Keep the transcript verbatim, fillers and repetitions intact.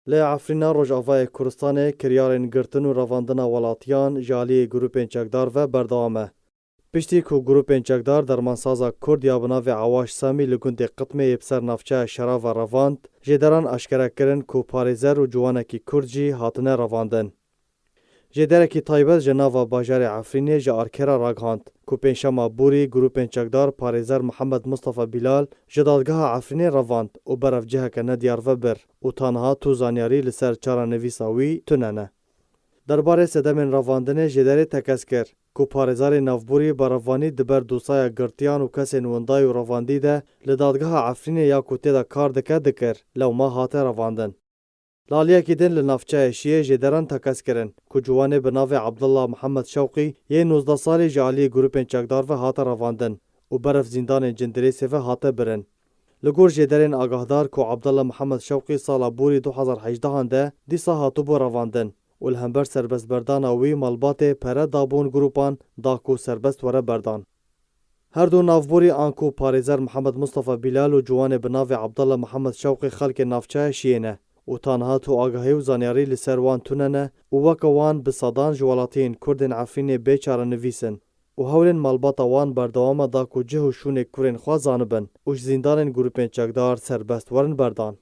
Li Efrîna Rojavayê Kurdistanê kiryarên girtin û revandina welatiyan ji aliyê grûpên çekdar ve berdewam e. Piştî ku grûpên çekdar dermansaza Kurd ya bi navê Awaş Samî li gundê Qitmê yê bi ser navçeya Şera ve revand, jêderan aşkere kirin ku parêzer û ciwanekî Kurd jî hatine revandin. Jêderekî taybet ji nava bajarê Efrînê ji Arkê re ragihand ku pênşema borî grûpên çekdar parêzer Mihemed Mistefa Bîlal ji dadgeha Efrînê revand û berev ciheke nediyar ve bir û ta niha tu zanyarî li ser çarenivîsa wî tune ne. Derbarê sedemên revandinê jêderê tekez kir ku parêzarê navborî berevvanî di ber dosaya girtiyan û kesên windayî û revandî de li dadgeha Efrînê ya ku tê de kar dike dikir, lewma hate revandin. Li aliyekî din li navçeya Şiyê jêderan tekez kirin ku ciwanê bi navê Abdullah Mihemed Şewqî yê nozdeh salî ji aliyê grûpên çekdar ve hate revandin û berev zîndanên Cindirêsê ve hate birin. Li gor jêderên agahdar ku Abdullah Mihemed Şewqî sala borî du hezar hejdehan de dîsa hatibû revandin û li hember serbestberdana wî malbatê pere dabûn grûpan da ku serbest were berdan. Her du navborî anku parêzer Mihemed Mistefa Bîlal û ciwanê bi navê Abdullah Mihemed Şewqî xelkê navçeya Şiyê ne û ta niha tu agahî û zanyarî li ser wan tune ne û weke wan bi sedan ji welatiyên Kurdên Efrînê bê çarenivîs in û hewlên malbata wan berdewam e da ku cih û şûnê kurên xwe zanibin û ji zîndanên grûpên çekdar serbest werin berdan.